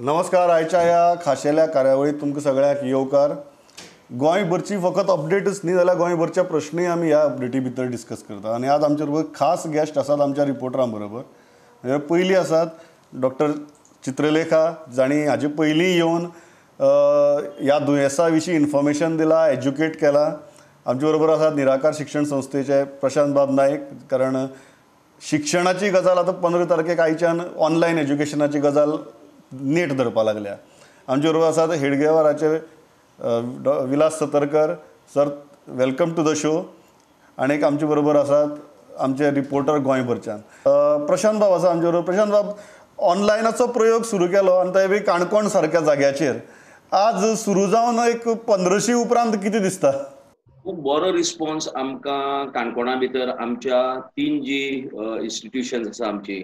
नमस्कार. आयच्या ह्या खाशेल्या कार्यावळीत तुमकां सगळ्यांक येवकार. गोंयभरची फकत अपडेटच न्ही जाल्यार गोंयभरचे प्रश्नूय आमी ह्या अपडेटी भितर डिस्कस करता. आनी आज आमचे बरोबर खास गेस्ट आसात आमच्या रिपोर्टरां बरोबर. म्हणजे पयलीं आसात डॉक्टर चित्रलेखा, जांणी हाजे पयलीं येवन ह्या दुयेंसा विशीं इन्फॉर्मेशन दिला, एज्युकेट केला. आमचे बरोबर आसात निराकार शिक्षण संस्थेचे प्रशांत बाब नायक, कारण शिक्षणाची गजाल आतां 15 तारखेक आयच्यान ऑनलायन एज्युकेशनाची गजाल नेट धरपा लागल्या. आमचे बरोबर आसात हेडगेवाराचे Vilas Satarkar sir, welcome to the show. आनी एक आमचे बरोबर आसात आमचे रिपोर्टर गोंयभरच्यान प्रशांत बाब आसा आमचे बरोबर. प्रशांत बाब, ऑनलायनाचो प्रयोग सुरू केलो आनी ते बी काणकोण सारक्या जाग्याचेर आज सुरू जावन एक 15 उपरांत कितें दिसता? खूब बरो रिस्पॉन्स आमकां काणकोणा भितर आमच्या 3 जी इन्स्टिट्युशन्स आसा आमची,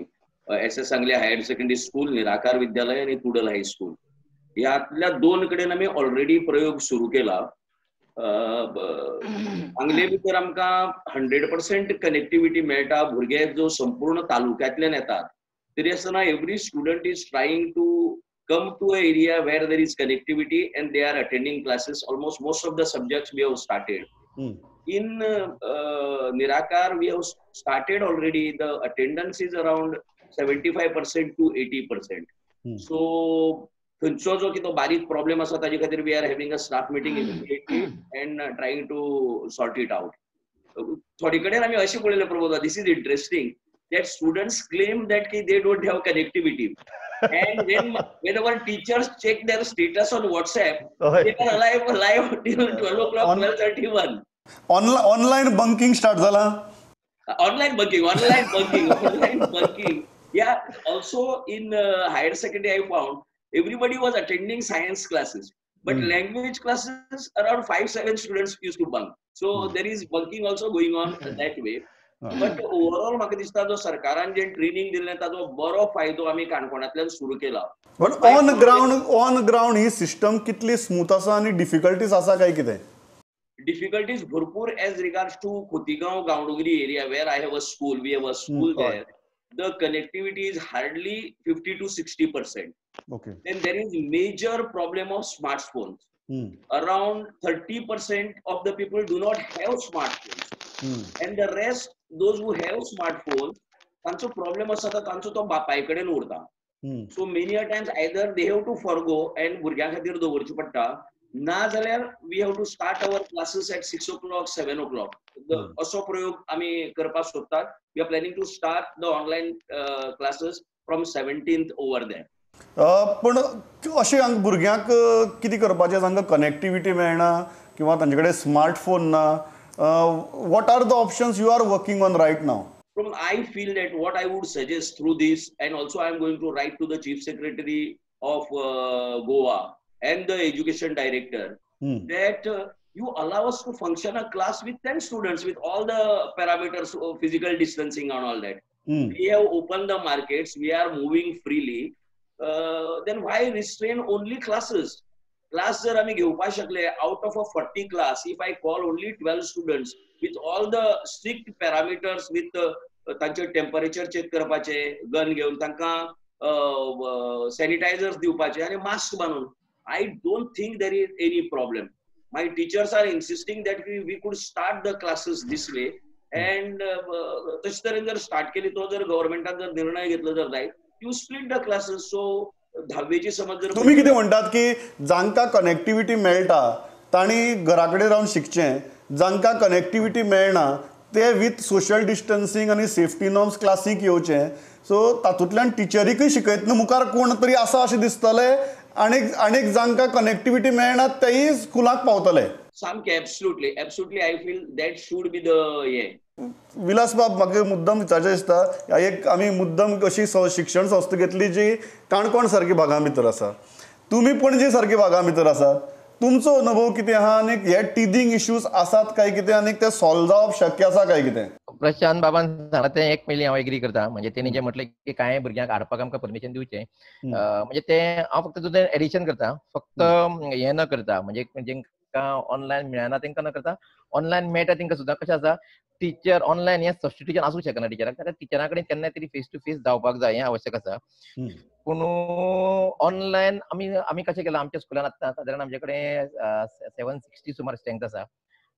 S S Sangle higher secondary school, Nirakar Vidyalaya आनी कुडल हायस्कूल, ह्यातल्या 2 कडेन आमी ऑलरेडी प्रयोग सुरू केला. सांगले भितर आमकां 100% कनेक्टिविटी मेळटा. भुरगे जो संपूर्ण तालुक्यांतल्यान येतात तरी आसतना every student is trying to come to an area where there is connectivity and they are attending classes. Almost most of the subjects we have started. In Nirakar we have started already. The attendance is around 75% to 80%. So खंयचो जो कितें बारीक problem आसा ताजे खातीर we are having a staff meeting immediately and trying to sort it out. थोडे कडेन आमी अशें पळयलें Pramod, this is interesting that students claim that they don't have connectivity. And when our teachers check their status on WhatsApp, they are alive till 12 o'clock, 12:31. Online bunking start zala. Online bunking, online bunking, online bunking. Yeah, also in higher secondary, I found everybody was attending science classes, but language classes around 5-7 students used to bunk. So there is bunking also going on that way. But overall म्हाका दिसता जो सरकारान जे training दिल्लें ताजो बरो फायदो आमी काणकोणांतल्यान सुरू केला. But on ground he system कितली स्मूथ आसा आनी डिफिकल्टीज आसा काय कितें? डिफिकल्टीज भरपूर as regards to Khotigao Gaondongri area where I have a school, we have a school there. The connectivity is hardly 50 to 60%. Okay. Then there is major problem of smartphones. Around 30% of the people do not have smartphones. And the rest, those who have smartphones, तांचो problem आसा तांचो तो बापाय कडेन उरता. So many a times either they have to forgo and भुरग्यां खातीर दवरचें पडटा, ना जाल्यार we have to start our classes at 6 o'clock, 7 o'clock. असो प्रयोग आमी करपाक सोदतात. We are planning to start the online classes from 17th over there. पण अशें भुरग्यांक कितें करपाचें तांकां कनेक्टिविटी मेळना किंवा तांचे कडेन स्मार्टफोन ना? What are the options you are working on right now? From I feel that what I would suggest through this, and also I am going to write to the Chief Secretary of Goa and the Education Director, that you allow us to function a class with 10 students with all the parameters of physical distancing and all that. We have opened the markets, we are moving freely. Then why restrain only classes? Class जर आमी घेवपाक शकले, out of a 40 class, if I call only 12 students with all the strict parameters, with तांचे temperature check करपाचे, gun घेवन तांकां sanitisers दिवपाचे आनी मास्क बांदून, I don't think there is any problem. My teachers are insisting that we could start the classes this way. And तशे तरेन जर स्टार्ट केली, तो जर गव्हर्मेंटान जर निर्णय घेतलो जर जायत, you split the classes. So धावेची समज जर तुम्ही कितें म्हणटात की जांकां कनेक्टिविटी मेळटा तांणी घरा कडेन रावन शिकचें, जांकां कनेक्टिविटी मेळना ते विथ सोशल डिस्टन्सिंग आनी सेफ्टी नॉर्म्स क्लासीक येवचें. सो तातूंतल्यान टिचरीकूय शिकयतना मुखार कोण तरी आसा अशें दिसतलें आनी आनीक जांकां कनेक्टिविटी मेळना तेय स्कुलाक पावतले. सामकें, absolutely, absolutely. I feel that should be the हें. विलास बाब, म्हाका मुद्दम विचारचें दिसता, एक आमी मुद्दम अशी शिक्षण संस्था घेतली जी काणकोण सारकी भागां भितर आसा, तुमी पणजे सारकी भागां भितर आसात, तुमचो अनुभव कितें आहा आनी हे टिदींग इश्यूज आसात काय कितें आनी ते सॉल्व जावप शक्य आसा काय कितें? प्रशांत बाबान सांगलां तें एक पयलीं हांव एग्री करता. म्हणजे तेणी जें म्हटलें की कांय भुरग्यांक हाडपाक आमकां परमिशन दिवचें, म्हणजे तें हांव फक्त तुजें एडिशन करता, फक्त हें न करता, म्हणजे जांकां ऑनलायन मेळना तांकां न करता ऑनलायन मेळटा तांकां सुद्दां कशें आसा, टिचर ऑनलायन हें सबस्टिट्यूशन आसूंक शकना टिचराक, कारण टिचरा कडेन केन्ना तरी फेस टू फेस जावपाक जाय हें आवश्यक आसा. पूण ऑनलायन आमी आमी कशें केलां आमच्या स्कुलान आतां सादारण आमचे कडेन 760 सुमार स्ट्रेंथ आसा.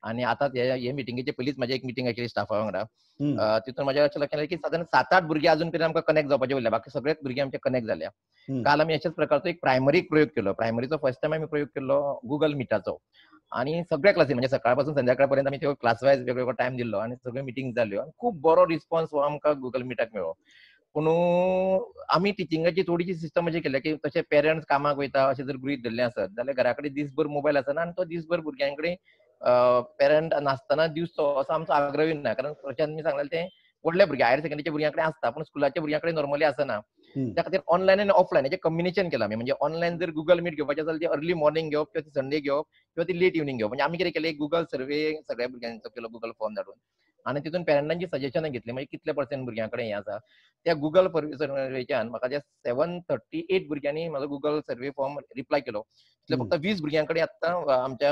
आनी आतां हे मिटिंगेचे पयलींच म्हाजी एक मिटींग आशिल्ली स्टाफा वांगडा, तितून म्हाज्या अशें लक्षात आयलें की सादारण 7-8 भुरगीं अजून पर्यंत आमकां कनेक्ट जावपाचे उरल्या, बाकी सगळेच भुरगीं आमचे कनेक्ट जाल्या. काल आमी अशेच प्रकारचो एक प्रायमरीक प्रयोग केलो. प्रायमरीचो फर्स्ट टायम आमी प्रयोग केल्लो गुगल मिटाचो, आनी सगळ्या क्लासी म्हणजे सकाळ पासून संध्याकाळ पर्यंत आमी त्यो क्लास वायज वेगवेगळो टायम दिल्लो आनी सगळ्यो मिटींग जाल्यो आनी खूब बरो रिस्पॉन्स हो आमकां गुगल मिटाक मेळ्ळो. पूण आमी टिचिंगाची थोडीशी सिस्टम अशी केल्या की तशें पेरंट्स कामाक वयता अशें जर गृहीत धरलें आसत जाल्यार घरा कडेन दीसभर मोबायल आसना आनी तो दीसभर भुरग्यां कडेन पेरंट नासतना दिवचो असो आमचो आग्रहय ना, कारण प्रशांत मी सांगलें तें व्हडल्या भुरग्यां हायर सेकंडरीच्या भुरग्यां कडेन आसता पूण स्कुलाच्या भुरग्यां कडेन नॉर्मली आसना. त्या खातीर ऑनलायन आनी ऑफलायन हेचें कॉम्बिनेशन केलां आमी. म्हणजे ऑनलायन जर गुगल मीट घेवपाचें जाल्यार ती अर्ली मॉर्निंग घेवप किंवा ती संडे घेवप किंवा ती लेट इवनिंग घेवप. म्हणजे आमी कितें केलें, गुगल सर्वे सगळ्या भुरग्यांचो केलो, गुगल फॉर्म धाडून, आनी तितून पेरंटांची सजेशनां घेतली, म्हणजे कितले पर्संट भुरग्यां कडेन हें आसा. त्या गुगल सर्वेच्यान म्हाका जे 738 भुरग्यांनी म्हाजो गुगल सर्वे फॉर्म रिप्लाय केलो, तितले फक्त 20 भुरग्यां कडेन आतां आमच्या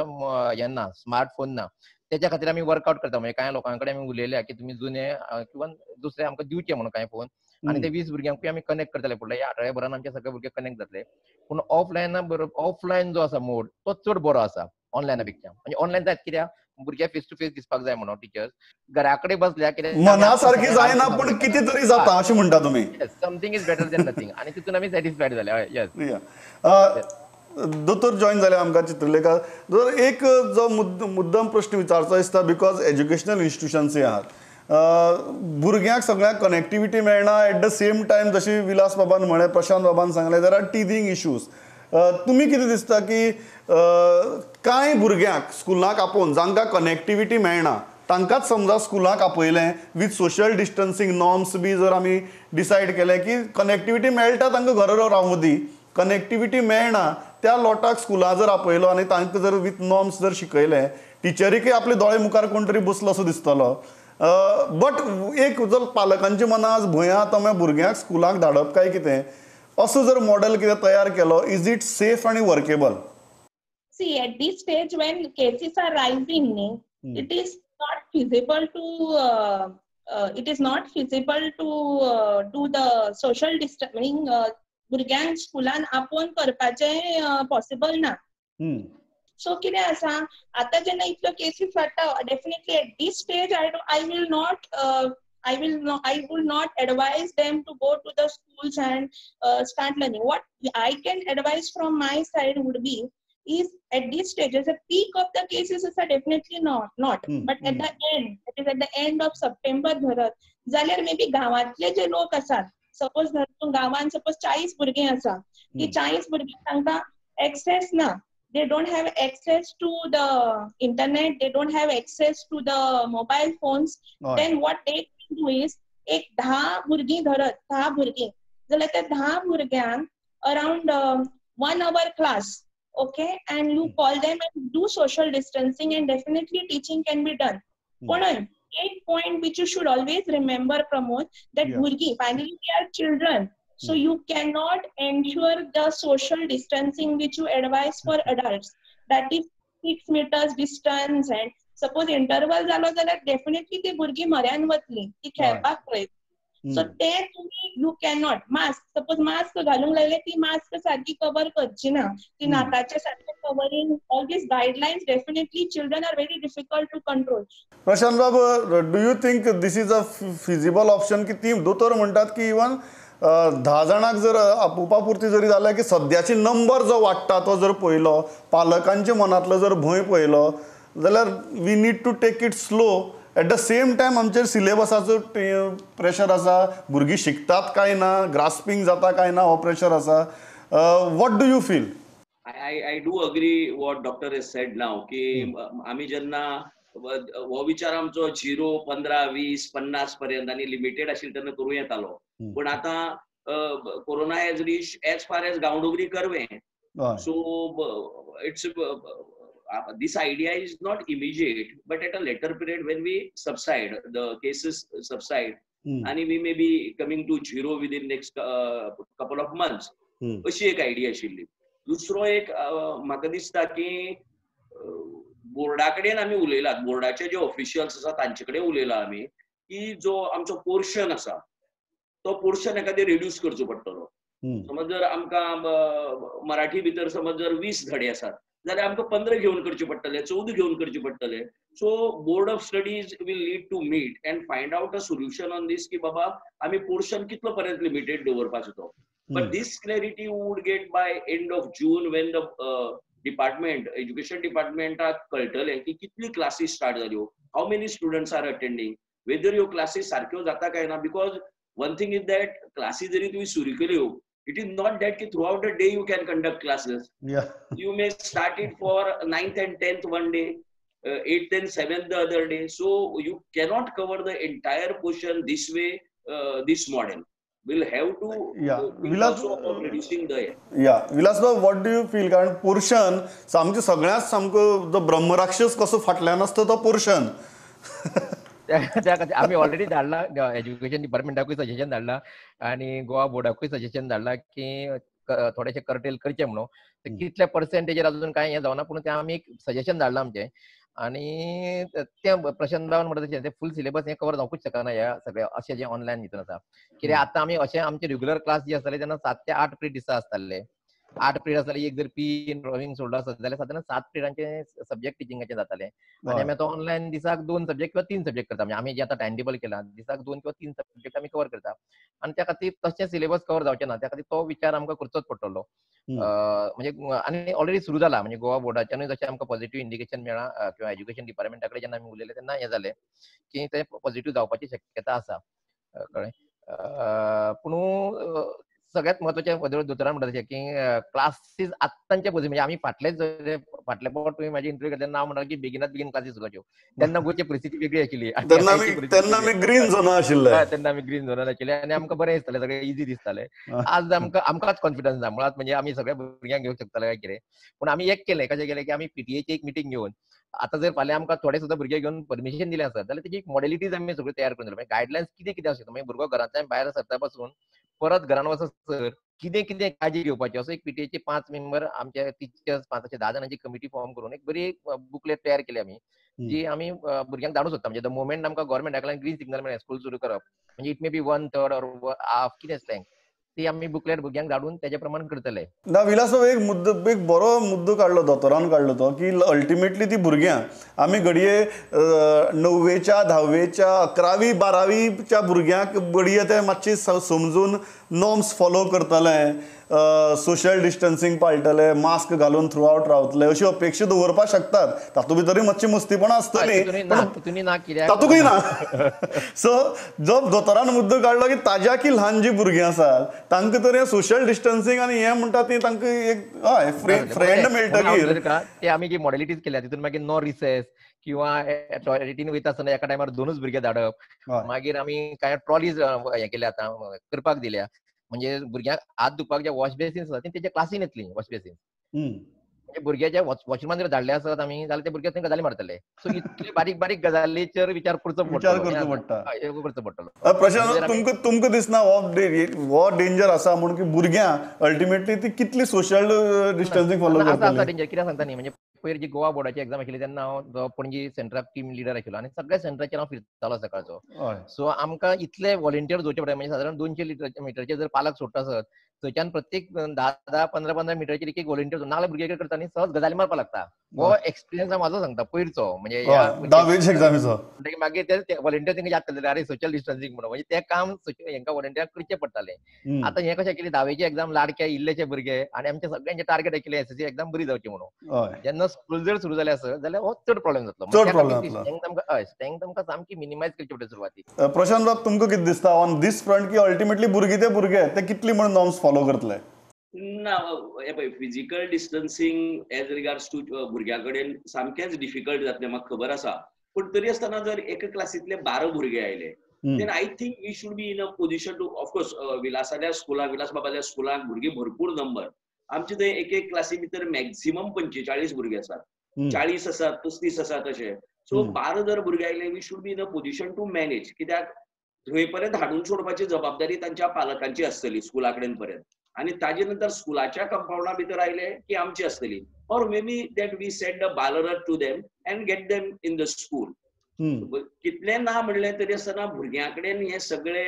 हें ना, स्मार्टफोन ना. तेच्या खातीर आमी वर्कआउट करता. म्हणजे कांय लोकां कडेन आमी उलयल्या की तुमी जुने किंवा दुसरे आमकां दिवचे म्हणून कांय फोन, आनी ते 20 भुरग्यांकूय आमी कनेक्ट करतले फुडल्या ह्या आठवड्या भरान आमचे सगळे भुरगे कनेक्ट जातले. पूण ऑफलायना बरोबर ऑफलायन जो आसा मोड तो चड बरो आसा ऑनलायना पेक्षा. म्हणजे ऑनलायन जायत कित्याक भुरग्याक फेस टू फेस दिसपाक जाय म्हणून टिचर्स घरा कडेन बसल्या कितें मना सारकी जायना पूण कितें तरी जाता अशें म्हणटा तुमी. Something is better than nothing, आनी तितून आमी सॅटिस्फायड जाले. हय, येस. दोतोर जॉईन जाले आमकां चित्रलेखा. दोतोर, एक जो मुद्दम प्रश्न विचारचो दिसता, because educational इन्स्टिट्यूशन्सय आहात, भुरग्यांक सगळ्यांक कनेक्टिविटी मेळना, एट the same time जशी विलास बाबान म्हळें, प्रशांत बाबान सांगलें, there are teething issues. तुमी कितें दिसता की कांय भुरग्यांक स्कुलाक आपोवन जांकां कनेक्टिविटी मेळना तांकांच समजा स्कुलाक आपयलें वीथ सोशल डिस्टन्सींग नॉर्म्स बी जर आमी डिसायड केलें की कनेक्टिविटी मेळटा तांकां घरा रावूं दी, कनेक्टिविटी मेळना त्या लोटाक स्कुलां जर आपयलो आनी तांकां जर वीथ नॉर्म्स जर शिकयलें, टिचरीकय आपले दोळे मुखार कोण तरी बसलो असो दिसतलो. बट एक जर पालकांच्या मनां आज भंय आहा तो भुरग्यांक स्कुलाक धाडप काय कितें, असो जर मॉडेल कितें तयार केलो, is it safe आनी workable? See, at this stage when cases are rising, it is not feasible to do the social distancing. भुरग्यांक स्कुलान आपोवन करपाचें पॉसिबल ना. सो कितें आसा आतां जेन्ना इतल्यो केसीस वाडटा, definitely at this stage I will not advise them to go to the schools and start learning. What I can advise from my side would be is at this stage, as a peak of the cases is definitely not, but at the end, that is at the end of September धरत जाल्यार may be गांवांतले जे लोक आसात, suppose धर गांवांत suppose 40 भुरगीं आसा, ती 40 भुरगीं तांकां एक्सेस ना, they don't have access to the internet, they don't have access to the mobile phones. Then what they can do is एक 10 भुरगीं धरत, 10 भुरगीं जाल्यार त्या 10 भुरग्यांक around 1 hour class, okay, and you call them and do social distancing and definitely teaching can be done. पण एक point which you should always remember, Pramod, that भुरगीं finally they are children, so you cannot ensure the social distancing which you advise for adults, that is 6 meters distance, and suppose interval जालो जाल्यार definitely ती भुरगीं म्हऱ्यान वतली, ती खेळपाक पळयतली. So ते तुमी you cannot mask, suppose mask घालूंक लागले ती मास्क सारकी कवर करची ना, ती नाकाचे सारके covering, all these guidelines definitely children are very difficult to control. Prashant Babu, do you think this is a feasible option? की ती दोतोर म्हणटात की इवन 10 जाणांक जर आपोवपा पुरती जरी जाल्यार की सद्याची नंबर जो वाडटा तो जर पळयलो, पालकांच्या मनांतलो जर भंय पळयलो जाल्यार we need to take it slow. At the same time आमचेर सिलेबसाचो प्रेशर आसा, भुरगीं शिकतात काय ना, ग्रास्पींग जाता काय ना हो प्रेशर आसा. What do you feel? I do agree what doctor has said now की आमी जेन्ना हो विचार आमचो 0, 15, 20, 50 पर्यंत आनी लिमिटेड आशिल्लो तेन्ना करूं येतालो, पूण आतां corona has reach as far as Gaondongri Karve, so it's this idea is not immediate, but at a later period when we subside, the cases subside, and we may be coming to zero within next couple of months. अशी एक idea आशिल्ली. दुसरो एक म्हाका दिसता की बोर्डा कडेन आमी उलयलात, बोर्डाचे जे ऑफिशियल्स आसा तांचे कडेन उलयला आमी की जो आमचो पोर्शन आसा तो पोर्शन एखादे रिड्यूस करचो पडटलो. समज जर आमकां मराठी भितर समज जर 20 धडे आसात जाल्यार आमकां 15 घेवन करचे पडटले, 14 घेवन करचे पडटले. So board of studies will need to meet and find out a solution on this की बाबा आमी पोर्शन कितलो पर्यंत लिमिटेड दवरपाचो तो. But this clarity would get by end of June when the department, education डिपार्टमेंटाक कळटलें की कितली क्लासीस स्टार्ट जाल्यो, how many students are attending, whether ह्यो क्लासीस सारक्यो जाता काय ना. Because one thing is that classes जरी तुम्ही सुरू केल्यो, it is not that की throughout the day you can conduct classes. You may start it for 9th and 10th one day, 8th and 7th the other day. So you cannot cover the entire portion this way. This model will have to also about reducing the Vilas बाब, what do you feel? कारण portion सामकें सगळ्यांत सामको जो ब्रह्मराक्षस कसो फाटल्यान आसता तो पोर्शन. त्या खातीर आमी ऑलरेडी धाडला एज्युकेशन डिपार्टमेंटाकूय सजेशन धाडला आनी गोवा बोर्डाकूय सजेशन धाडला की थोडेशे कर्टेल करचे म्हणून. कितल्या पर्सेंटेजर अजून कांय हें जावना, पूण तें आमी एक सजेशन धाडलां आमचें. आनी तें प्रशांत बाबान म्हणटा तशें तें फूल सिलेबस हें कवर जावंकूच शकना ह्या सगळें अशें जें ऑनलायन हितून आसा. कित्याक आतां आमी अशें आमचे रेग्युलर क्लास जे आसताले तेन्ना 7 ते 8 पिरियड दिसा आसताले. 8 पिरियड आसताले, एक जर पी ड्रॉइंग सोडलो आसत जाल्यार सादारण 7 पिरियडांचे सब्जेक्ट टिचिंगाचे जाताले. आनी आमी आतां ऑनलायन दिसाक 2 सब्जेक्ट किंवा 3 सब्जेक्ट करता. म्हणजे आमी जे आतां टायम टेबल केला दिसाक 2 किंवा 3 सब्जेक्ट आमी कवर करता आनी त्या खातीर तशें सिलेबस कवर जावचें ना, त्या खातीर तो विचार आमकां करचोच पडटलो. म्हणजे आनी ऑलरेडी सुरू जाला, म्हणजे गोवा बोर्डाच्यानूय जशें आमकां पॉझिटिव्ह इंडिकेशन मेळ्ळां किंवा एज्युकेशन डिपार्टमेंटा कडेन जेन्ना आमी उलयले तेन्ना हें जालें की तें पॉझिटिव्ह जावपाची शक्यता आसा. कळ्ळें? पूण सगळ्यात म्हत्वाचें दोतोरान म्हणटा तशें की क्लासीस आत्तांचे पोझिशन, म्हणजे आमी फाटले फाटले फावट तुवें म्हाजी इंटरव्यू घेतले तेन्ना हांव म्हणटालें की बेगिनात बेगीन क्लासीस सुरू जावच्यो. तेन्ना गोंयची परिस्थिती वेगळी आशिल्ली, तेन्ना आमी ग्रीन झोनार आशिल्ले, तेन्ना आमी ग्रीन झोनार आशिल्ले आनी आमकां बरें दिसतालें, सगळें इजी दिसतालें. आज आमकां आमकांच कॉन्फिडन्स ना, मुळांत म्हणजे आमी सगळ्या भुरग्यांक घेवंक शकताले काय कितें. पूण आमी एक केलें, कशें केलें की आमी पीटीएची एक मिटींग घेवन आतां जर फाल्यां आमकां थोडे सुद्दां भुरगे घेवन परमिशन दिलें आसत जाल्यार तेजी एक मॉडेलिटीज आमी सगळ्यो तयार करून दिल्यो. म्हणजे गायडलायन्स कितें कितें आसूं शकता, मागीर भुरगो घरांतल्यान भायर सरता पासून परत घरान वचसर कितें कितें काळजी घेवपाची असो एक पीटीएचे 5 मेंबर आमच्या टिचर्स 5 अशे 10 जाणांची कमिटी फॉर्म करून एक बरी बुकलेट तयार केली आमी, जी आमी भुरग्यांक धाडूंक सोदता. म्हणजे the moment आमकां गव्हर्मेंटा कडल्यान ग्रीन सिग्नल मेळ्ळें स्कूल सुरू करप, म्हणजे it may be 1/3 or half कितें स्ट्रेंथ, ती आमी बुकलेट भुरग्यांक धाडून तेजे प्रमाण करतले. ना विलास बाब, एक मुद्दो, एक बरो मुद्दो काडलो दोतोरान काडलो तो की अल्टिमेटली ती भुरग्यां आमी घडये 9वेच्या 10वेच्या 11वी 12वीच्या भुरग्यांक घडये ते मातशी समजून नॉर्म्स फॉलो करतले, सोशल डिस्टन्सिंग पाळटले, मास्क घालून थ्रू आवट रावतले अशी अपेक्षा दवरपाक शकतात. तातूंत भितरूय मातशी मस्तीपणां आसतली, तातूंतय ना. सो जो दोतोरान मुद्दो काडलो की ताज्या की ल्हान जी भुरगीं आसात तांकां तर हें सोशल डिस्टन्सिंग आनी हें म्हणटा ती तांकां एक हय फ्रेंड मेळटकीर ते आमी जी मॉडेलिटीज केल्या तितून मागीर नो रिसेस किंवा टॉयलेटीन वयता आसतना एका टायमार 2च भुरगे धाडप, मागीर आमी कांय ट्रॉलीज हें केल्या आतां करपाक दिल्या, म्हणजे भुरग्यांक हात धुवपाक जे वॉश बेसीन आसा ती तेच्या क्लासीन येतली वॉश बेसीन, म्हणजे भुरग्याच्या वॉशरुमान जर धाडले आसत आमी जाल्यार ते भुरगे थंय गजाली मारतले. सो इतले बारीक बारीक गजालीचेर विचार करचो पडटलो. प्रशांत, तुमकां दिसना हो डेंजर आसा म्हणून की भुरग्यांक अल्टिमेटली ती कितली सोशल डिस्टन्सिंग फॉलो करतली? आसा डेंजर, कित्याक सांगता न्ही, म्हणजे पयर जी गोवा बोर्डाची एक्झाम आशिल्ली तेन्ना हांव पणजी सेंटराक टीम लिडर आशिल्लो आनी सगळ्या सेंटराचेर हांव फिरतालो सकाळचो. सो आमकां इतले व्हॉलंटियर जोडचे पडटा, म्हणजे सादारण 200 मिटरचे जर पालक सोडटा आसत थंयच्यान प्रत्येक 10-10, 15-15 मिटरचेर एक व्हॉलंटियर नाल्यार भुरगे करता न्ही सहज गजाली मारपाक लागता. हो एक्सपिरियन्स हांव म्हाजो सांगता पयरचो, म्हणजे मागीर ते व्हॉलंटियर तांकां याद करतले अरे सोशल डिस्टन्सिंग म्हणून, म्हणजे तें काम हेंकां व्हॉलंटियर करचें पडटालें. आतां हें कशें केलें, 10वेची एक्झाम लाडके इल्लेशे भुरगे आनी आमचे सगळ्यांचे टार्गेट आशिल्लें एसएससी एक्झाम बरी जावची म्हणून. जेन्ना स्कूल जर सुरू जालें आसत जाल्यार हो चड प्रॉब्लेम जातलो, स्ट्रेंथ आमकां सामकी मिनिमायज करची पडटा सुरवातीक. प्रशांत बाब, तुमकां कितें दिसता ऑन these front की अल्टिमेटली भुरगीं ते भुरगे ते कितली म्हणून नॉर्म्स फॉलो करतले? ना, हे पळय physical distancing as regards to भुरग्यां कडेन सामकेंच डिफिकल्ट जातलें म्हाका खबर आसा, पूण तरी आसतना जर एका क्लासींतले 12 भुरगे आयले then I think we should be in a position to, of course विलासाल्या स्कुलाक, विलास बाबाल्या स्कुलाक भुरगीं भरपूर नंबर, आमचे थंय एक एक क्लासी भितर मॅक्झिमम 45 भुरगे आसात, 40 आसात, 35 आसात अशे. सो 12 जर भुरगे आयले we should be in a position to manage, कित्याक थंय पर्यंत हाडून सोडपाची जबाबदारी तांच्या पालकांची आसतली स्कुला कडेन पर्यंत, आनी ताजे नंतर स्कुलाच्या कंपावंडा भितर आयले की आमची आसतली. Or maybe that we send a Balrath to them and get them in the school. कितले ना म्हणलें तरी आसतना भुरग्यां कडेन हे सगळे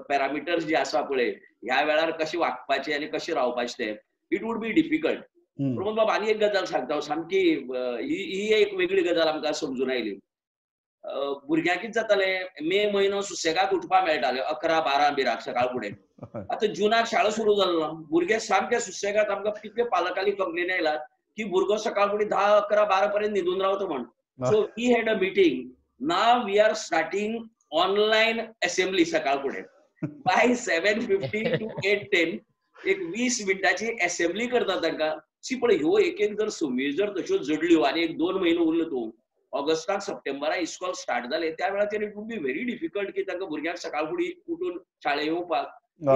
पॅरामिटर्स जे आसा पळय ह्या वेळार कशें वागपाचें आनी कशें रावपाचें तें, it would be difficult. Pramod बाब आनी एक गजाल सांगता, सामकी ही एक वेगळी गजाल आमकां समजून आयली. भुरग्यांक कितें जातालें, मे म्हयनो सुसेगाद उठपाक मेळटाले 11-12 बिराक सकाळ फुडें. आतां जुनाक शाळा सुरू जालो ना, भुरगे सामके सुसेगाद. आमकां कितले पालकांनी कंप्लेन आयला की भुरगो सकाळ फुडें 10, 11, 12 पर्यंत न्हिदून रावता म्हण. So we had a meeting. Now we are starting online assembly सकाळ फुडें by 7:15 to 8:10 एक 20 मिनटाची असेंब्ली करता तांकां. सी पळय ह्यो एक एक जर सुमी जर तश्यो जडल्यो आनी एक 2 म्हयनो उरलो तूं ऑगस्टाक सप्टेंबराक इस्कॉल स्टार्ट जाले त्या वेळाचेर it would be very difficult की तांकां भुरग्यांक सकाळ फुडें उठून शाळेक येवपाक.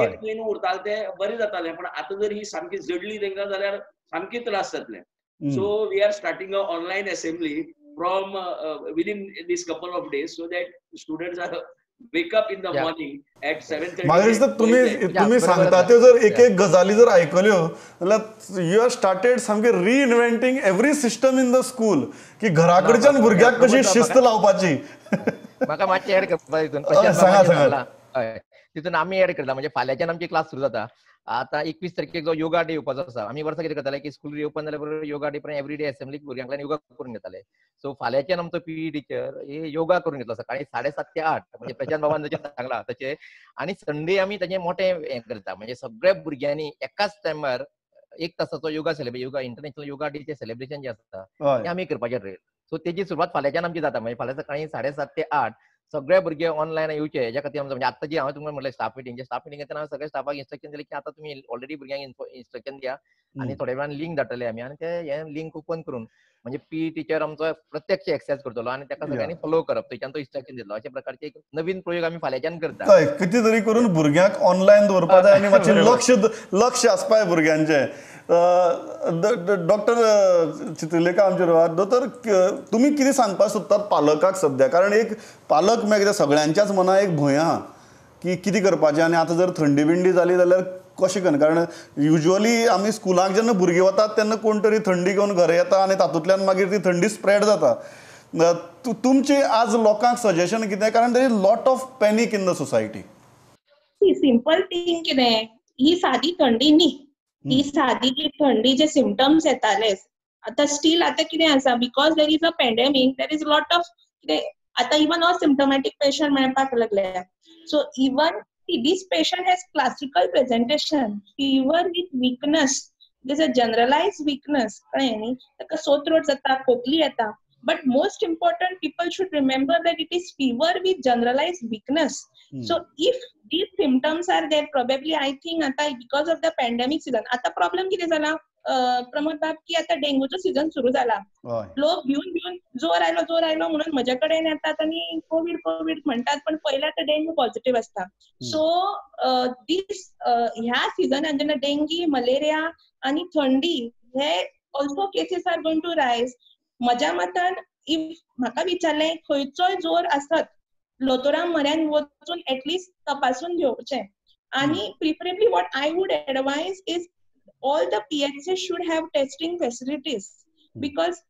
1 म्हयनो उरताले ते बरें जातालें, पण आतां जर ही सामकी जडली तांकां जाल्यार सामकी त्रास जातले. So we are starting a online assembly from within this couple of days so that students are wake up in the morning at 7:30. म्हाका दिसता तुम्ही सांगता त्यो जर एक एक गजाली जर आयकल्यो जाल्यार you are started सामके reinventing every system in the school की घरा कडच्यान भुरग्याक कशी शिस्त लावपाची. म्हाका मातशें एड करपाक तितून, हय तितून आमी एड करता. म्हणजे फाल्यांच्यान आमची क्लास सुरू जाता. आतां 21 तारखेक जो योगा डे येवपाचो आसा, आमी वर्सा कितें करताले की स्कूल रिओपन जाल्या बरोबर योगा डे पर्यंत एवरी डे असेंब्लीक भुरग्यांक योगा करून घेताले. सो फाल्यांच्यान आमचो पीई टिचर हे योगा करून घेतलो सकाळी 7:30 ते 8, म्हणजे प्रशांत बाबान जशें सांगलां तशें. आनी संडे आमी ताचें मोटें हें करता, म्हणजे सगळ्या भुरग्यांनी एकाच टायमार 1 तासाचो योगा सेलिब्रेट, योगा इंटरनॅशनल योगा डेचें सेलिब्रेशन जें आसता तें आमी करपाचें ठरयलें. सो तेजी सुरवात फाल्यांच्यान आमची जाता, म्हणजे फाल्यां सकाळी 7:30 ते 8 सगळे भुरगे ऑनलायन येवचे हेज्या खातीर आमचो. म्हणजे आतां जी हांवें तुमकां म्हणलें स्टाफ मिटींग, स्टाफ मिटींगेंत हांवें सगळे स्टाफाक इन्स्ट्रक्शन दिलें की आतां तुमी ऑलरेडी भुरग्यांक इन्स्ट्रक्शन दिया आनी थोड्या वेळान लिंक धाडटले आमी आनी ते हें लिंक ओपन करून म्हणजे पी टिचर आमचो प्रत्यक्ष एक्सेस करतलो आनी ताका सगळ्यांनी फॉलो करप, थंयच्यान तो इन्स्ट्रक्शन दितलो. अशा प्रकारचे एक नवीन प्रयोग आमी फाल्यांच्यान करता. कितें तरी करून भुरग्यांक ऑनलायन दवरपा जाय आनी मातशें लक्ष लक्ष आसपा जाय भुरग्यांचें. डॉक्टर चित्रलेखा आमचे बरोबर. दोतोर, तुमी कितें सांगपाक सोदतात पालकाक सद्या? कारण एक पालक मागीर सगळ्यांच्याच मनाक एक भंय आहा की कितें करपाचें आनी आतां जर थंडी बिंडी जाली जाल्यार कशें करना? कारण युज्युअली आमी स्कुलाक जेन्ना भुरगीं वतात तेन्ना कोण तरी थंडी घेवन घरा येता आनी तातूंतल्यान मागीर ती थंडी स्प्रेड जाता. तुमचें आज लोकांक सजेशन कितें? कारण there is lot of panic in the society. Simple thing कितें, ही सादी थंडी न्ही, ही सादी जी थंडी जे सिमटम्स येताले आतां स्टील आतां कितें आसा, because there is a pandemic, there is lot of कितें आतां इवन असिम्टमॅटीक पेशंट मेळपाक लागले. So even this patient has classical presentation, fever with weakness, there's a generalized weakness, कळ्ळें न्ही, ताका sore throat जाता, खोकली येता. But most important, people should remember that it is fever with generalized weakness. So if these symptoms are there, probably I think आता because of the pandemic season, आता problem कितें जाला प्रमोद बाब की आता डेंगूचो सीझन सुरू जाला, लोक भिवन भिवन जोर आयलो जोर आयलो म्हणून म्हज्या कडेन येतात आनी कोवीड कोवीड म्हणटात, पण पयल्या तर डेंगू पॉझिटिव्ह आसता. सो दीस ह्या सिजनान जेन्ना डेंगी, मलेरिया आनी थंडी हे also cases are going to rise. म्हज्या मतान if म्हाका विचारलें खंयचोय जोर आसत दोतोरा म्हऱ्यान वचून एटलिस्ट तपासून घेवचें. आनी preferably what I would advise is all the PHCs should have testing facilities, because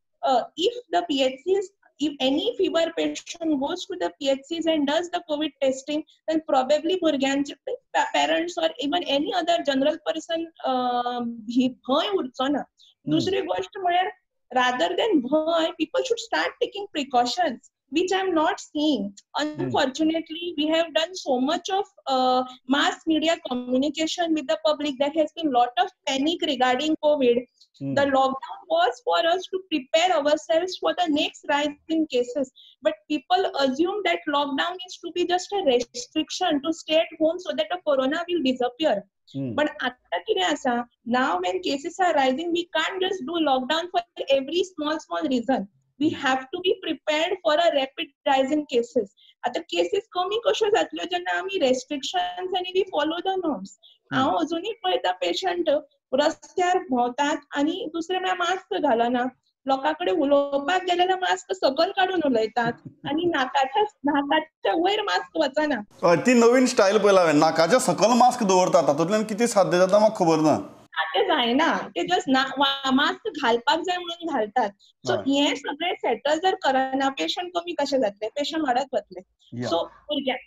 if the PHCs, if any fever patient goes to the PHCs and does the COVID testing, then probably भुरग्यांचे parents or even any other general person भंय उरचो ना. दुसरी गोष्ट म्हळ्यार rather than भंय, people should start taking precautions, which I'm not seeing. Unfortunately, we have done so much of mass media communication with the public. There has been lot of panic regarding COVID. The lockdown was for us to prepare ourselves for the next rise in cases. But people assume that lockdown is to be just a restriction to stay at home so that the corona will disappear. But आता कितें आसा, now when cases are rising, we can't just do lockdown for every small reason. We have to be prepared for a rapid rise in cases. आता cases कमी कश्यो जातल्यो जेन्ना आमी restrictions आनी we follow the norms. हांव अजुनूय पळयता पेशंट रस्त्यार भोंवतात आनी दुसरें म्हळ्यार मास्क घालना, लोकां कडेन उलोवपाक गेले जाल्यार मास्क सकयल काडून उलयतात आनी नाकाच्या वयर मास्क वचना. ती नवीन स्टायल पळयला हांवें, नाकाच्या सकयल मास्क दवरतात, तातूंतल्यान कितें साध्य जाता म्हाका खबर ना. ते जायना, ते जस्ट मास्क घालपाक जाय म्हणून घालतात. सो हे सगळे सेटल जर करना पेशंट कमी कशे जातले, पेशंट वाडत वतले. सो भुरग्यांक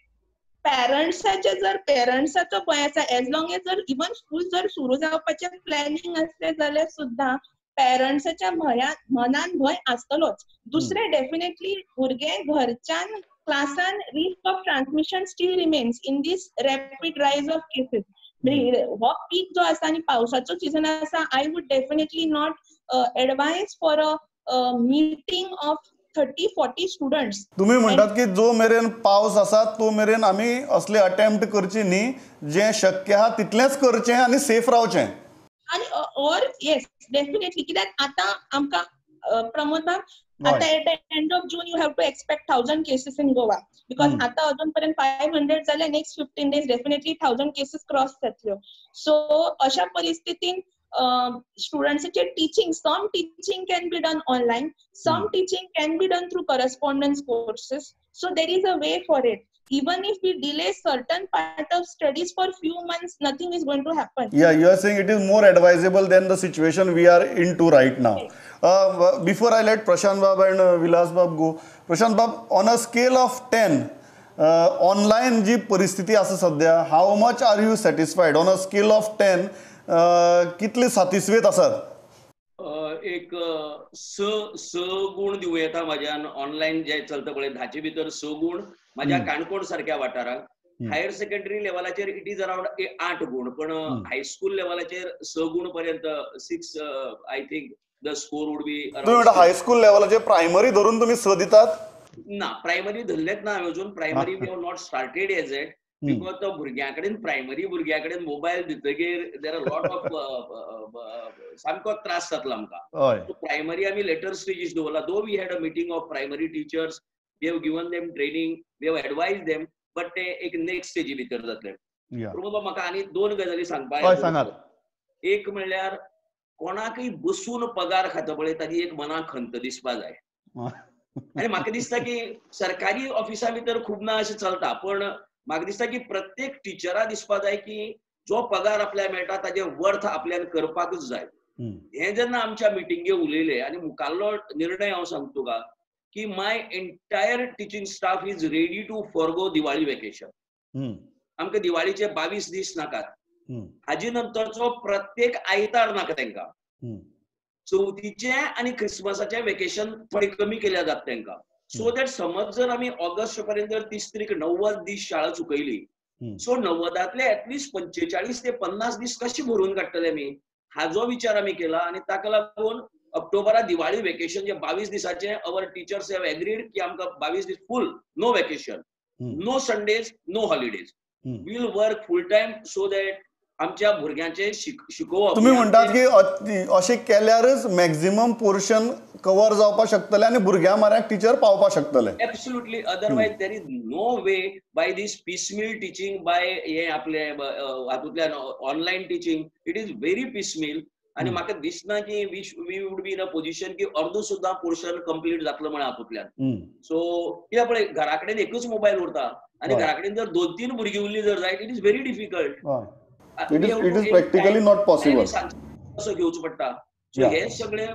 पेरंट्साचे जर पेरंट्साचो भंय आसा, एज लॉंग एज जर इवन स्कूल जर सुरू जावपाचें प्लॅनिंग आसलें जाल्यार सुद्दां पेरंट्साच्या मनान भंय आसतलोच. दुसरें डेफिनेटली भुरगें घरच्यान क्लासान risk of transmission still remains in this rapid rise of cases. हो पीक जो आसा आनी पावसाचो सिजन आसा, I would definitely not advise for a meeting of 30-40 students. तुम्ही म्हणतात की जो मेरेन पावस आसा तो मेरेन आमी असले अटेम्प्ट करची न्ही, जे शक्य आहा तितलेंच करचें आनी सेफ रावचें. आनी और येस डेफिनेटली, कित्याक आतां आमकां प्रमोद बाब आता at the end of June you have to expect 1000 cases in Goa, because आता अजून पर्यंत 500 जाले, next 15 days definitely 1000 cases cross जातल्यो. सो अशा परिस्थितीन स्टुडंट्साचे teaching, some teaching can be done online, some teaching can be done through correspondence courses. So there is a way for it. Even if we delay certain part of studies for few months, nothing is going to happen. Yeah, you are saying it is more advisable than the situation we are into right now. Yes. Before I let Prashant Bab and Vilas Bab go, Prashant Bab, on a scale of 10, online जी परिस्थिती आसा सध्या, how much are you satisfied? On a scale of 10, कितले satisfied आसात? एक स गुण दिवं येता म्हाज्यान. ऑनलायन जे चलता पळय 10 भितर 6 गुण माझ्या काणकोण सारख्या वाठाराक. हायर सेकंडरी लेवलाचेर it is around 8 गुण, पण हायस्कूल लेवलाचेर 6 गुण पर्यंत 6 I think the score would be. तुम्ही हायस्कूल लेवलाचेर प्रायमरी धरून तुम्ही 6 दितात? ना, प्रायमरी धरलेच ना हांवें अजून. Primary we have not started as yet, because तो भुरग्यां कडेन, प्रायमरी भुरग्यां कडेन mobile दितगीर there are lot of सामको त्रास जातलो आमकां. प्रायमरी आमी लेटर स्टेजीस दवरला. Though we had a meeting of primary teachers, we have given them training, we have advise them, but ते एक नेक्स्ट स्टेजी भितर जातले. प्रमोद, म्हाका आनी 2 गजाली सांगपाक. एक म्हणल्यार कोणाकय बसून पगार खाता पळय ताजी एक मनाक खंत दिसपा जाय. आनी म्हाका दिसता की सरकारी ऑफिसा भितर खूब ना अशें चलता, पण म्हाका दिसता की प्रत्येक टिचरा दिसपा जाय की जो पगार आपल्याक मेळटा ताजे वर्थ आपल्यान करपाकच जाय. हें जेन्ना आमच्या मिटिंगे उलयले आनी मुखाल्लो निर्णय हांव सांगता तुका की my entire teaching staff is ready to forgo Diwali vacation. आमकां दिवाळीचे 22 दीस नाकात, हाजे नंतरचो प्रत्येक आयतार नाका तांकां. चवथीचे आनी क्रिसमसाचे वेकेशन थोडे कमी केल्या जात तांकां, सो that समज जर आमी ऑगस्ट पर्यंत जर 30 तारीख 90 दीस शाळा चुकयली, सो 90तांतले एटलिस्ट 45 ते 50 दीस कशे भरून काडटले आमी, हाजो विचार आमी केला. आनी ताका लागून ऑक्टोबरा दिवाळी वेकेशन जे 22 दिसाचे our teachers have agreed की आमकां 22 दीस full, no vacation, no Sundays, no holidays, we'll work full time so that आमच्या भुरग्यांचे शिकोवप. तुम्ही म्हणटात की अशें केल्यारच मॅक्झिमम पोर्शन कवर जावपाक शकतले आनी भुरग्यां म्हऱ्याक टिचर पावपाक शकतले. Absolutely, otherwise there is no way by this piecemeal teaching, by हे आपले हातूंतल्यान online teaching, it is very piecemeal. आनी म्हाका दिसना की we would be in a position की अर्दो सुद्दां पोर्शन कंप्लीट जातलो म्हण हातूंतल्यान. सो कित्याक पळय घरा कडेन एकूच मोबायल उरता आनी घरा कडेन जर 2-3 भुरगीं उरलीं जर जायत, it is very difficult. It is practically not possible. असो घेवचो पडटा. सो हे सगळे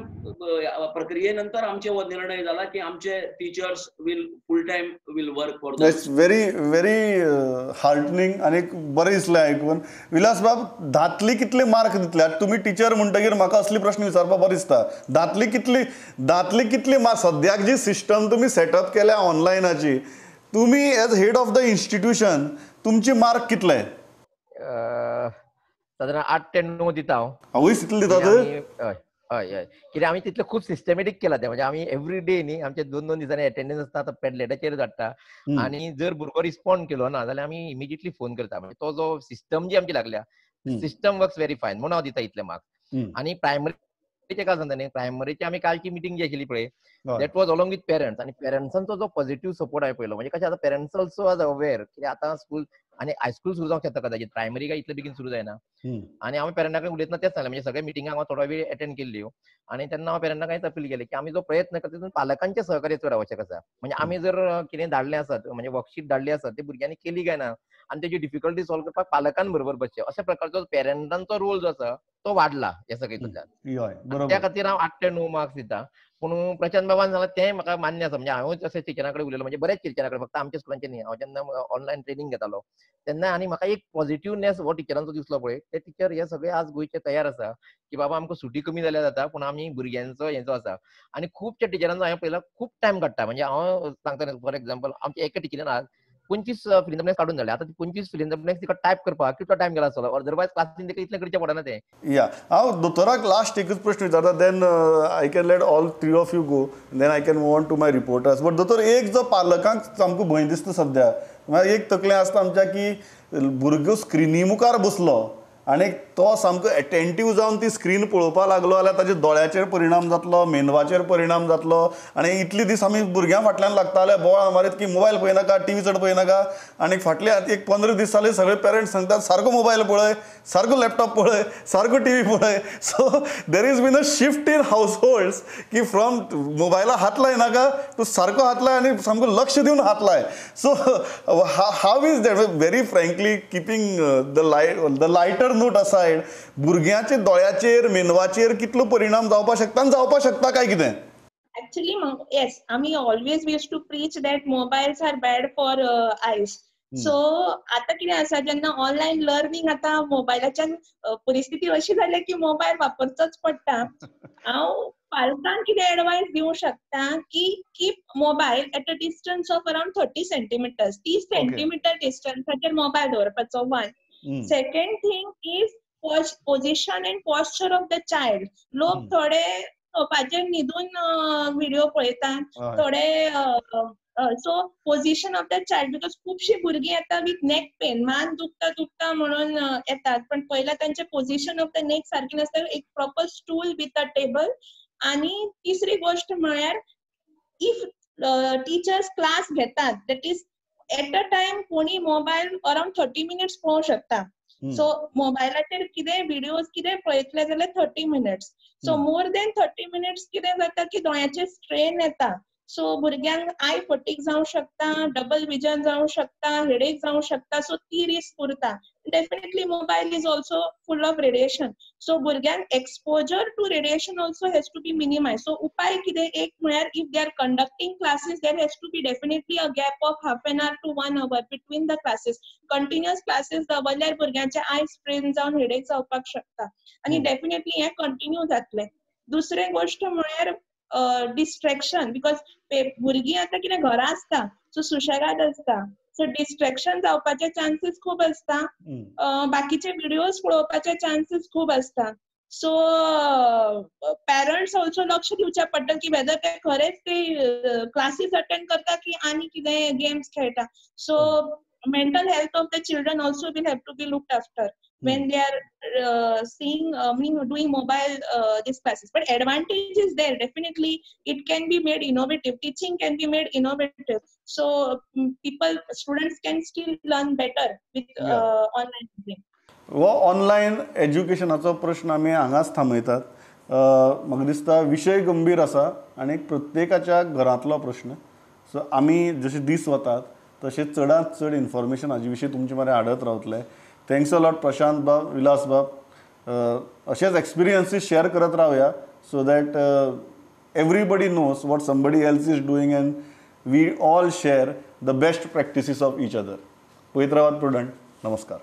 प्रक्रिये नंतर आमचे हो निर्णय जाला की आमचे teachers will full time will work for. It's very very heartening आनी बरें दिसलें आयकून. विलास बाब, धातली कितले मार्क दितले तुमी टिचर म्हणटगीर म्हाका असली प्रश्न विचारपाक बरो दिसता. धातली कितली मार्क सद्याक जी सिस्टम तुमी सेटअप केल्या ऑनलायनाची, तुमी as head of the institution तुमचे मार्क कितले? सादारण 8 ते 9 दिता हांव. हांवूय तितले दितात? हय हय, कित्याक आमी तितले खूब सिस्टमॅटीक केला तें. म्हणजे आमी एवरी डे न्ही, आमचे 2-2 दिसांनी एटेंडन्स आसता, आतां पॅडलेटाचेर धाडटा आनी जर भुरगो रिस्पॉन्ड केलो ना जाल्यार आमी इमिजिएटली फोन करता. म्हणजे तो जो सिस्टम जी आमची लागल्या, सिस्टम वर्क्स व्हेरी फायन म्हणून हांव दिता इतले मार्क्स. आनी प्रायमरीचे काल सांगता न्ही, प्रायमरीची आमी कालची मिटींग जी आशिल्ली पळय, that was along with parents. आनी पेरंट्सांचो जो पॉझिटिव्ह सपोर्ट हांवें पळयलो, म्हणजे कशें आतां पेरंट्स ऑल्सो आज अवेर कित्याक आतां स्कूल आनी हायस्कूल सुरू जावंक शकता कदाचित, प्रायमरी काय इतले बेगीन सुरू जायना. आनी हांवें पेरंटा कडेन उलयतना तेंच सांगलें, म्हणजे सगळ्या मिटिंगांक हांव थोडो वेळ एटेंड केल्ल्यो आनी तेन्ना हांव पेरंटा कडेन अपील केलें की आमी जो प्रयत्न करता तितून पालकांचें सहकार्य चड आवश्यक आसा. म्हणजे आमी जर कितें धाडलें आसत, म्हणजे वर्कशीट धाडली आसत, ते भुरग्यांनी केली काय ना आनी तेजी डिफिकल्टी सॉल्व करपाक पालकां बरोबर बसचें, अशा प्रकारचो पेरंटांचो रोल जो आसा तो वाडला ह्या सगळे हितूंतल्यान. त्या खातीर हांव 8 ते 9 मार्क्स दिता. पूण प्रशांत बाबान सांगलां तें म्हाका मान्य आसा. म्हणजे हांव तशें टिचरां कडेन उलयलो, म्हणजे बऱ्याच टिचरां कडेन, फक्त आमच्या स्कुलांचे न्ही, हांव जेन्ना ऑनलायन ट्रेनींग घेतालो तेन्ना आनी म्हाका एक पॉझिटिवनेस हो टिचरांचो दिसलो पळय. ते टिचर हे सगळे आज गोंयचे तयार आसा की बाबा आमकां सुटी कमी जाल्यार जाता पूण आमी भुरग्यांचो हेचो आसा. आनी खुबच्या टिचरांचो हांवें पळयला खूब टायम काडटा. म्हणजे हांव सांगता फॉर एग्जाम्पल आमच्या एका टिचरीन आज 25 फिल इन the blanks काडून जाले. आतां 25 फिल इन the blanks तिका टायप करपाक कितलो टायम गेला आसतलो, अदरवायज क्लासीन तिका इतलें करचें पडना तें. या हांव दोतोराक लास्ट एकूच प्रश्न विचारता, then I can let all 3 of you go, then I can move on to my reporters. But दोतोर, एक जो पालकांक सामको भंय दिसता सद्या, म्हळ्यार एक तकलें आसता आमच्या की भुरगो स्क्रिनी मुखार बसलो आनी तो सामको एटेंटीव जावन ती स्क्रीन पळोवपाक लागलो जाल्यार ताच्या दोळ्याचेर परिणाम जातलो, मेंदवाचेर परिणाम जातलो. आनी इतले दीस आमी भुरग्यां फाटल्यान लागताले, बोवाळ मारीत की मोबायल पळयनाका, टीव्ही चड पळयनाका. आनी फाटले एक 15 दीस जाले सगळे पेरंट्स सांगतात सारको मोबायल पळय, सारको लॅपटॉप पळय, सारको टीव्ही पळय. So there is been a shift in households की फ्रॉम मोबायला हात लायनाका तूं सारको हात लाय आनी सामको लक्ष दिवन हात लाय. So how is that? Very frankly, keeping the lighter note aside, भुरग्यांच्या दोळ्याचेर मेंदवाचेर कितलो परिणाम जावपाक शकता आनी जावपाक शकता काय कितें? एक्चुअली येस, आमी always used to preach that mobiles are bad for eyes. So आतां कितें आसा, जेन्ना ऑनलायन लर्निंग आतां मोबायलाच्यान परिस्थिती अशी जाल्या की मोबायल वापरचोच पडटा. हांव पालकांक कितें एडवायस दिवंक शकता की keep mobile at a distance of around 30 centimetres, 30 centimetre डिस्टन्साचेर mobile दवरपाचो. 1. Second thing is position and posture of the child. लोक थोडे सोफाचेर न्हिदून व्हिडिओ पळयतात, थोडे so position of the child, because खुबशीं भुरगीं येता विथ नेक पेन, मान दुखता दुखता म्हणून येतात, पण पयला तांचे पोझिशन ऑफ the नेक सारकी नासता. एक proper stool with a table. आनी तिसरी गोश्ट म्हळ्यार if teachers class घेतात, that is at a time कोणी मोबायल अराउंड 30 मिनिट्स पळोवंक शकता. सो मोबायलाचेर कितें व्हिडियोज कितें पळयतले जाल्यार 30 minutes. So more than 30 minutes कितें जाता की दोळ्याचेर स्ट्रेन येता. सो भुरग्यांक I फटीक जावंक शकता, डबल विजन जावंक शकता, हेडेक जावंक शकता. सो ती रिस्क उरता. Definitely mobile is also full of radiation. So भुरग्यांक exposure to radiation also has to be minimise. So उपाय कितें, एक म्हळ्यार if they are conducting classes there has to be definitely a gap of half an hour to 1 hour between the classes. Continuous classes दवरल्यार भुरग्यांचे I strain जावन headache जावपाक शकता आनी डेफिनेटली हें कंटिन्यू जातलें. दुसरें गोश्ट म्हळ्यार डिस्ट्रॅक्शन, because भुरगीं आतां कितें घरा आसता, सो सुशेगाद आसता, सो डिस्ट्रॅक्शन जावपाचे चान्सीस खूब आसता, बाकीचे व्हिडियोज पळोवपाचे चान्सीस खूब आसता. सो पेरंट्स ऑल्सो लक्ष दिवचें पडटा की वेदर ते खरेंच ते क्लासीस अटेंड करता की आनी कितें गेम्स खेळटा. So mental health of the children also will have to be looked after when they are seeing, doing mobile these classes. But advantage is there, definitely it can be made innovative, teaching can be made innovative. So people, students can still learn better with online learning. हो online एज्युकेशनाचो प्रश्न आमी हांगाच थांबयतात. म्हाका दिसता विशय गंभीर आसा आनी प्रत्येकाच्या घरांतलो प्रश्न. सो आमी जशे दीस वतात तशें चडांत चड इन्फॉर्मेशन हाजे विशीं तुमचे मरे हाडत रावतले. Thanks a lot प्रशांत बाब, विलास बाब. अशेच एक्सपिरियन्सीस शेअर करत रावया so that everybody knows what somebody else is doing and we all share the best practices of each other. पळयत रावात प्रुडंट. नमस्कार.